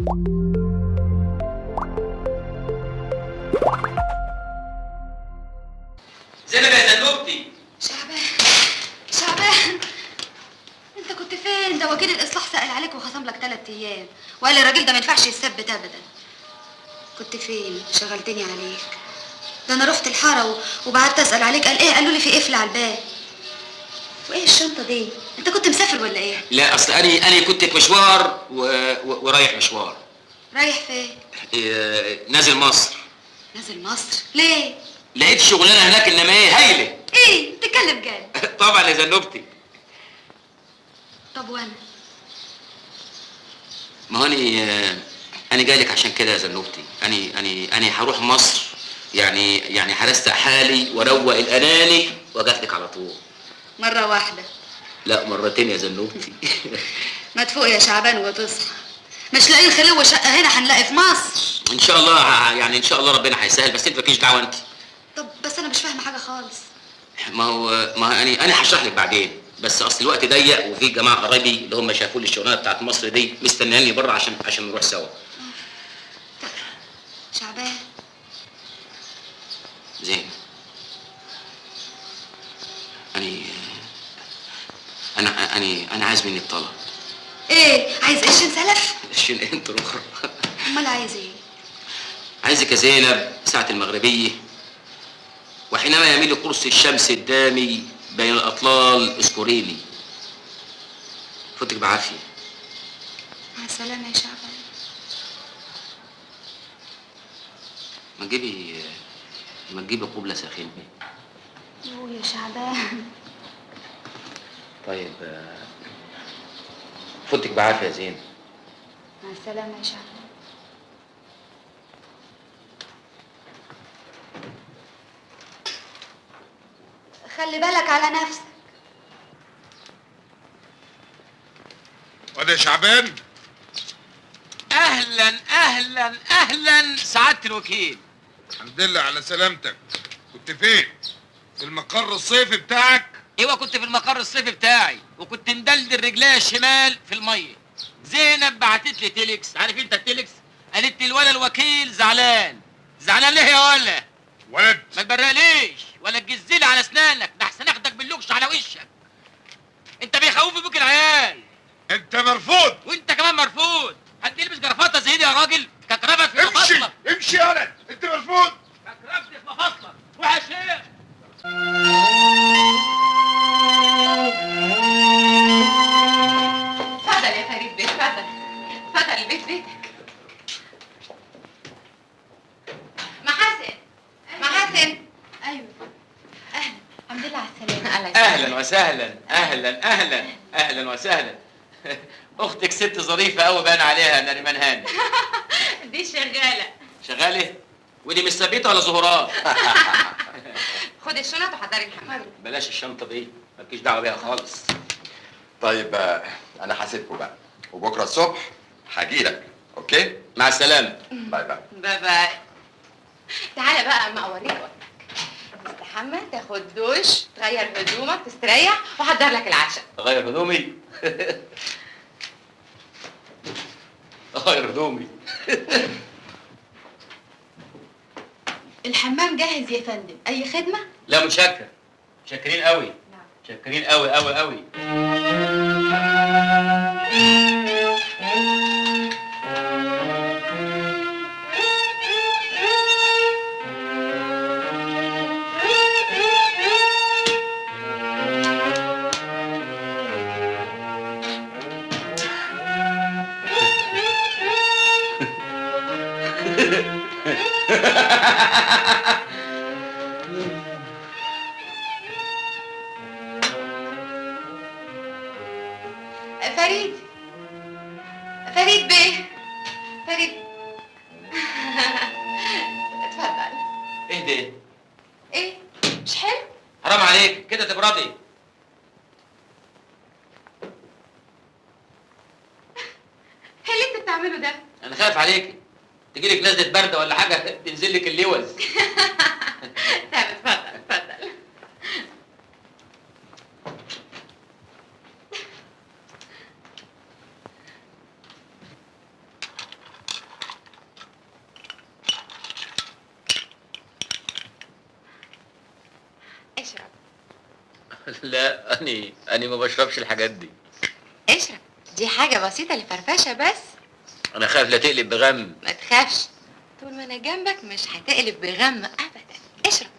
زينب يا زنوبتي. شعبان شعبان، انت كنت فين؟ ده وكيل الاصلاح سأل عليك وخصم لك 3 ايام، وقال الراجل ده ما ينفعش يتثبت ابدا. كنت فين؟ شغلتني عليك. ده انا رحت الحارة وبعدت اسال عليك، قال ايه؟ قالوا لي في قفل على الباب. وايه الشنطة دي؟ انت كنت مسافر ولا ايه؟ لا اصل انا كنت في مشوار ورايح مشوار. رايح فين؟ إيه، نازل مصر. نازل مصر؟ ليه؟ لقيت شغلانة هناك انما ايه هايلة. ايه؟ تتكلم جد؟ طبعا يا زنوبتي. طب وانا؟ ما هو انا جاي لك عشان كده يا زنوبتي. انا هروح مصر، يعني هرستق حالي واروق الاناني واجات لك على طول. مرة واحدة؟ لا مرتين يا زنوبتي. ما تفوق يا شعبان وتصحى، مش لاقيين خلو شقه هنا هنلاقي في مصر. ان شاء الله، يعني ان شاء الله ربنا هيسهل، بس انت مالكيش دعوه انت. طب بس انا مش فاهمه حاجة خالص. ما هو انا هشرح لك بعدين، بس اصل الوقت ضيق وفي جماعة قرايبي اللي هم شافوا لي الشغلانة بتاعت مصر دي مستنياني بره عشان نروح سوا. طب شعبان. زين، انا انا انا عايز منك طلب. ايه؟ عايز قرشين سلف؟ قرشين انت الاخرى. امال عايز ايه؟ عايزك يا زينب ساعة المغربية، وحينما يميل قرص الشمس الدامي بين الأطلال اذكريني. فوتك بعافية. مع السلامة يا شعبان. ما تجيبي قبلة ساخنة. يوه يا شعبان. طيب فوتك بعافية يا زينب. مع السلامة يا شعبان. خلي بالك على نفسك. وده يا شعبان. اهلا اهلا اهلا سعادة الوكيل. الحمد لله على سلامتك. كنت فين؟ في المقر الصيفي بتاعك؟ ايوه كنت في المقر الصيفي بتاعي، وكنت مدلدل رجليا الشمال في المية. زينب بعتت لي تيلكس، عارف انت التيلكس؟ قالت لي الولا الوكيل زعلان. زعلان ليه يا ولا؟ ولد ما تبرقليش ولا تجزلي على اسنانك، ده احسن اخدك باللوكش على وشك. انت بيخوفوا بيك العيال. انت مرفوض. وانت كمان مرفوض. حد يلبس جرافطه زي دي يا راجل؟ ككرفت في مفاصلك. امشي امشي يا ولد، انت مرفوض. ككرفت في مفاصلك. روح يا شيخ. اتفضل يا فريد بيه، اتفضل اتفضل، البيت بيتك. محاسن محاسن. ايوه اهلا، الحمد لله على السلامة. اهلا وسهلا، اهلا اهلا اهلا وسهلا. اختك ست ظريفة قوي بان عليها نريمان هاني. دي شغالة. شغالة؟ ودي مش ثابتة ولا ظهورات؟ خد الشنط وحضري الحمام. بلاش الشنطة دي، مالكيش دعوه بيها خالص. طيب انا هسيبكم بقى، وبكره الصبح هجيلك. okay؟ مع السلامة. bye bye. bye bye. تعالى بقى اما اوريك اوضتك. تستحمى، تاخد دوش، تغير هدومك، تستريح، واحضر لك العشاء. اغير هدومي؟ اغير هدومي. الحمام جاهز يا فندم، اي خدمة؟ لا متشكر، متشكرين قوي. نعم متشكرين قوي قوي قوي. فريد، فريد بيه، فريد. اتفضل. ايه ده؟ ايه؟ مش حلو؟ حرام عليك كده تبردي. ايه اللي انت بتعمله ده؟ انا خايف عليك تجيلك نزله برده ولا حاجة تنزل لك اللوز. طب اتفضل اتفضل. لا أنا ما بشربش الحاجات دي. اشرب، دي حاجة بسيطة لفرفشة بس. أنا خايف لا تقلب بغم. ما تخافش، طول ما أنا جنبك مش هتقلب بغم أبدا. اشرب.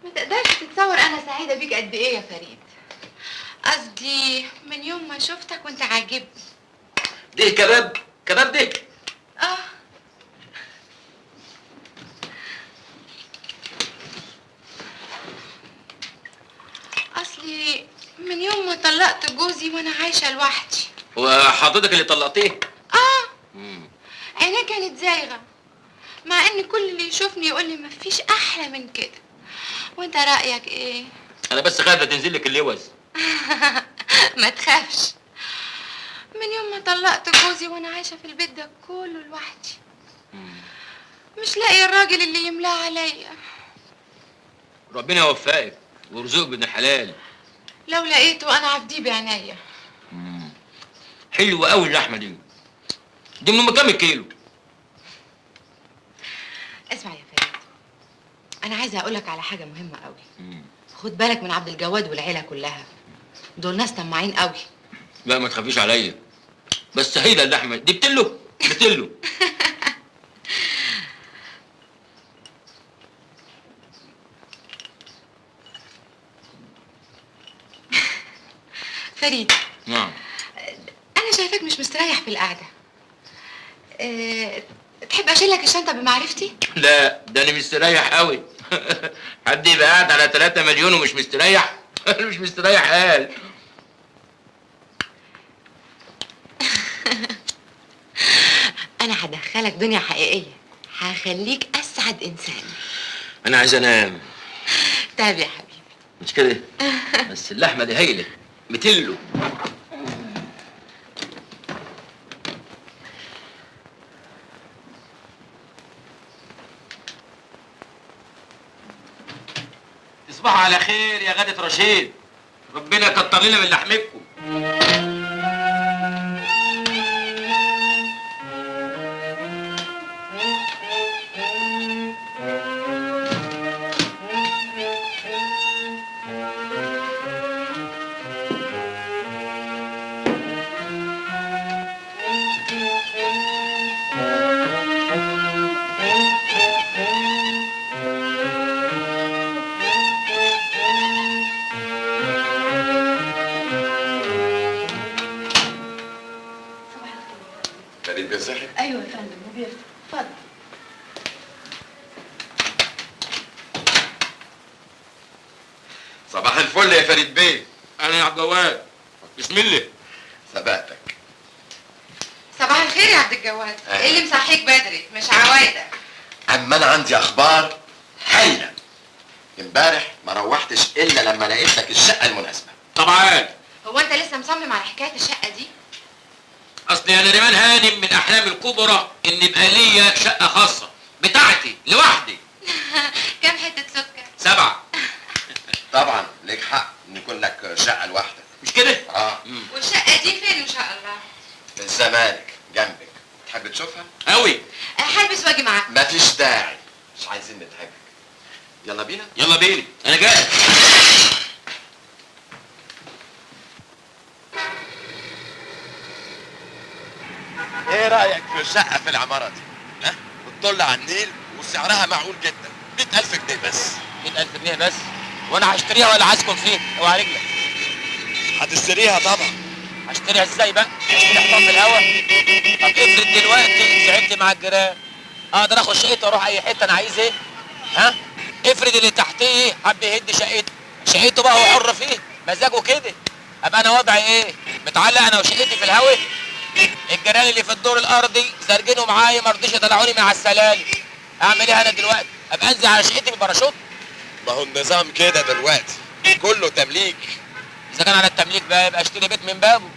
ما تقدرش تتصور أنا سعيدة بيك قد إيه يا فريد. قصدي من يوم ما شفتك وأنت عاجبني. ده كباب؟ كباب ده؟ آه. أصلي من يوم ما طلقت جوزي وأنا عايشة لوحدي. وحضرتك اللي طلقتيه؟ آه. عينيه كانت زايغة، مع إن كل اللي يشوفني يقول لي مفيش أحلى من كده. وأنت رأيك إيه؟ أنا بس خايفة تنزل لك اللوز. ما تخافش، من يوم ما طلقت جوزي وانا عايشه في البيت ده كله لوحدي، مش لاقي الراجل اللي يملاه عليا. ربنا يوفقك ويرزقك بابن الحلال. لو لقيته انا عبديه بعينيا. حلوة قوي اللحمة دي. دي من كام الكيلو؟ اسمع يا فريد، انا عايزه اقولك على حاجة مهمة قوي. خد بالك من عبد الجواد والعيلة كلها، دول ناس طماعين قوي. لا ما تخافيش عليا، بس هيدا اللحمة دي بتلو بتلو. فريد. نعم. انا شايفاك مش مستريح في القعدة. تحب اشيل لك الشنطة بمعرفتي؟ لا ده انا مستريح قوي. حد يبقى قاعد على 3 مليون ومش مستريح؟ مش مستريح قال. انا هدخلك دنيا حقيقية، هخليك اسعد انسان. انا عايز انام. طيب يا حبيبي. مش كده؟ بس اللحمة دي هايلة بتلو. تصبحوا على خير يا غادة رشيد، ربنا يكتر لنا من لحمتكم. ايوه يا فندم وبيفتح. اتفضل. صباح الفل يا فريد بيه. انا يا عبد الجواد. بسم الله. سبقتك. صباح الخير يا عبد الجواد. ايه اللي مصحيك بدري؟ مش عوايدك. اما انا عندي اخبار هايلة. امبارح ما روحتش الا لما لقيت لك الشقة المناسبة. طبعا. هو انت لسه مصمم على حكاية الشقة دي؟ اصل يا نريمان هانم من احلامي الكبرى ان يبقى ليا شقه خاصة بتاعتي لوحدي. كام حتة سكر؟ 7. طبعا ليك حق ان يكون لك شقه لوحدك، مش كده؟ اه. والشقه دي فين ان شاء الله؟ في الزمالك جنبك. تحب تشوفها؟ قوي. هلبس واجي معاك. مفيش داعي، مش عايزين نتعبك. يلا بينا. يلا بينا، انا جاهز. ايه رأيك في شقة في العمارة دي؟ ها؟ بتطل على النيل وسعرها معقول جدا، 100,000 جنيه بس. 100,000 جنيه بس؟ وانا هشتريها ولا عايزكم فيه؟ اوعى رجلك. هتشتريها طبعا. هشتريها ازاي بقى؟ هشتري حطام في الهوا؟ طب افرض دلوقتي زعلت مع الجيران، اقدر اخد شقتي واروح اي حتة انا عايز ايه؟ ها؟ افرض اللي تحتيه حب يهد شقته، شقته بقى هو حر فيه، مزاجه كده. ابقى انا وضعي ايه؟ متعلق انا وشقتي في الهوا؟ الجيران اللي في الدور الارضي زرجينه معايا ما رضيش يطلعوني من على السلالم. اعمل ايه انا دلوقتي؟ ابقى انزل على شقتي بالباراشوت؟ ما هو النظام كده دلوقتي، كله تمليك. اذا كان على التمليك بقى يبقى اشتري بيت من بابه.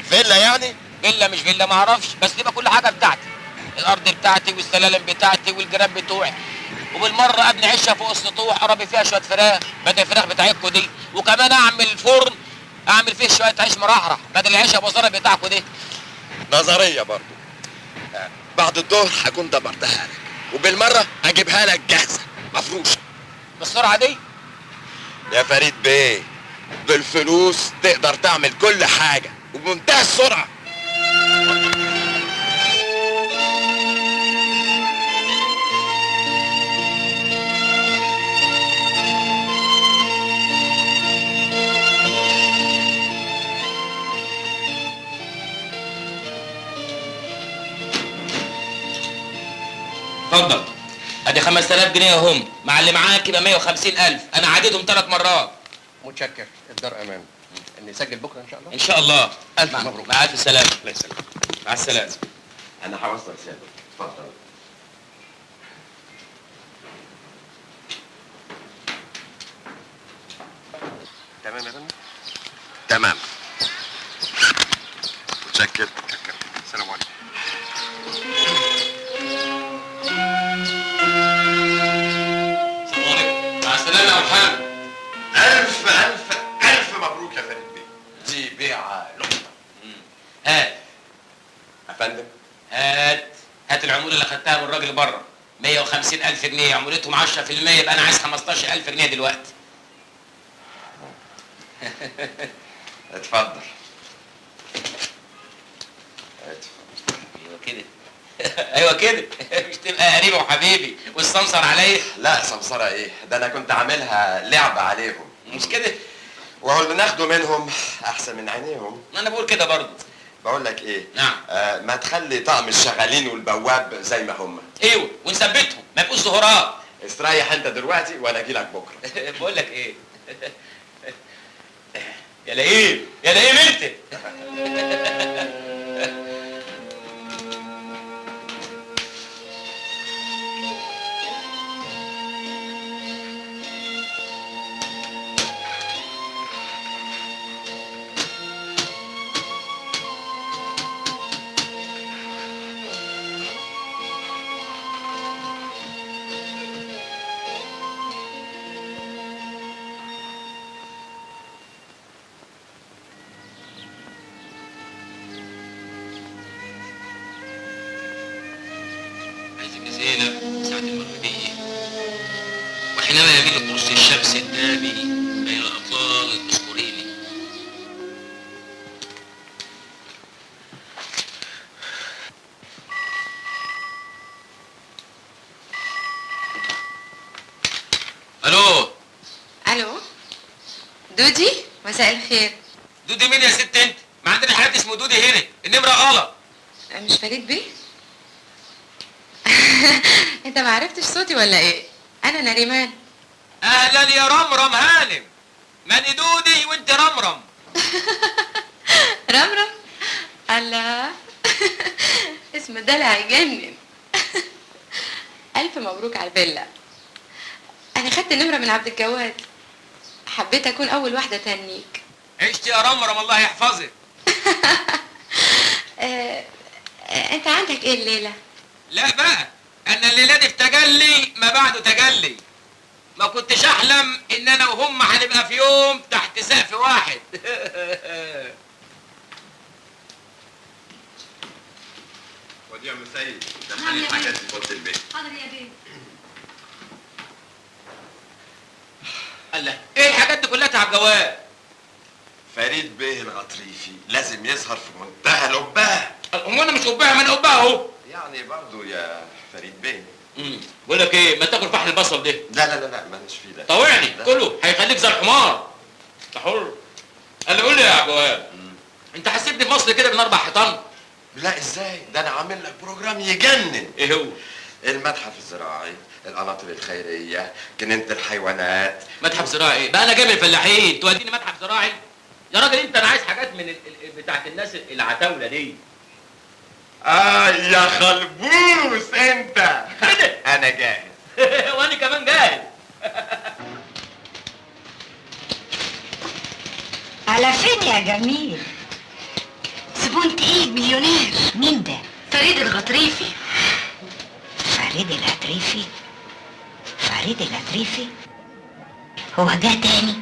فيلا يعني؟ فيلا مش فيلا ما اعرفش، بس يبقى كل حاجة بتاعتي. الارض بتاعتي والسلالم بتاعتي والجيران بتوعي. وبالمره ابني عشه فوق السطوح اربي فيها شوية فراخ بدل الفراخ بتاعتكم دي، وكمان اعمل فرن اعمل فيه شوية عيش مرحرح بدل العيش ابو زرع بتاعكم دي. نظرية برضو. بعد الظهر هكون دبرتها لك، وبالمره اجيبها لك جاهزة مفروشه. بالسرعة دي؟ يا فريد بيه بالفلوس تقدر تعمل كل حاجة وبمنتهى السرعة. اتفضل، ادي 5000 جنيه اهم، مع اللي معاك يبقى 150,000، انا عديتهم 3 مرات. متشكر، الدار امان. نسجل بكره ان شاء الله. ان شاء الله. الف مبروك. مع الف سلامه. الله يسلمك. مع السلامة. انا هوصل سيادتك، اتفضل. تمام يا فندم؟ تمام. متشكر. متشكر. السلام عليكم. السلام عليكم. مع السلامة يا محمد. ألف ألف ألف مبروك يا فريد بيه، دي بيعة لقطة. هات يا فندم. هات العمولة اللي خدتها من الراجل بره، 150,000 جنيه، عمولتهم 10%، يبقى أنا عايز 15,000 جنيه دلوقتي. اتفضل. اتفضل. أيوه كده. ايوه كده. مش تبقى قريبه وحبيبي والسمسر عليا؟ لا سمسره ايه؟ ده انا كنت عاملها لعبه عليهم. مش كده؟ وهو اللي ناخده منهم احسن من عينيهم. ما انا بقول كده برضه. بقول لك ايه؟ نعم. ما تخلي طعم الشغالين والبواب زي ما هم. ايوه ونثبتهم ما يبقوش ظهورات. استريح انت دلوقتي وانا اجي لك بكره. بقول لك ايه؟ يا لئيم يا لئيم انت. زينب ساعة المغربية، وحينما يميل قرص الشمس الدامي بين الأطلال اذكريني. ألو. ألو دودي، مساء الخير. دودي مين يا ست أنت؟ ما عندنا حد اسمه دودي هنا، النمرة غلط. مش فريد بيه؟ انت ما عرفتش صوتي ولا ايه؟ انا نريمان. اهلا يا رمرم هانم. ماني دودي وانت رمرم. رمرم؟ الله. اسم دلع يجنن. الف مبروك على الفيلا. انا خدت النمرة من عبد الجواد، حبيت اكون اول واحدة تهنيك. عشت يا رمرم، الله يحفظك. انت عندك ايه الليلة؟ لا بقى، انا الليلة دي في تجلي ما بعده تجلي. ما كنتش احلم ان انا وهم هنبقى في يوم تحت سقف واحد. ودي يا عم سيد، دخلي الحاجات دي في اوضة البيت. حاضر يا بيه. الله، ايه الحاجات دي كلها يا عبد الجواد؟ فريد بيه الغطريفي لازم يظهر في منتهى القبهه. هو انا مش قبهه؟ ما انا قبهه اهو. يعني برضه يا فريد بيه. بقول لك ايه، ما تاكل فحل البصل ده. لا لا لا لا، ماليش فيه ده. طوعني كله هيخليك زي الحمار. انت حر. قال لي قول لي يا عبد الوهاب، انت حسيتني في مصر كده من 4 حيطان؟ لا ازاي، ده انا عامل لك program يجنن. ايه هو؟ المتحف الزراعي، القناطر الخيرية، جنينة الحيوانات. متحف زراعي ايه؟ بقى انا جاي من الفلاحين توديني متحف زراعي؟ يا راجل انت، انا عايز حاجات من بتاعت الناس العتاوله دي. يا خلبوس انت. كده انا جاهز. وانا كمان جاهز. على فين يا جميل؟ زبون تقيل مليونير. مين ده؟ فريد الغطريفي. فريد الغطريفي؟ فريد الأتريفي؟ هو جه تاني؟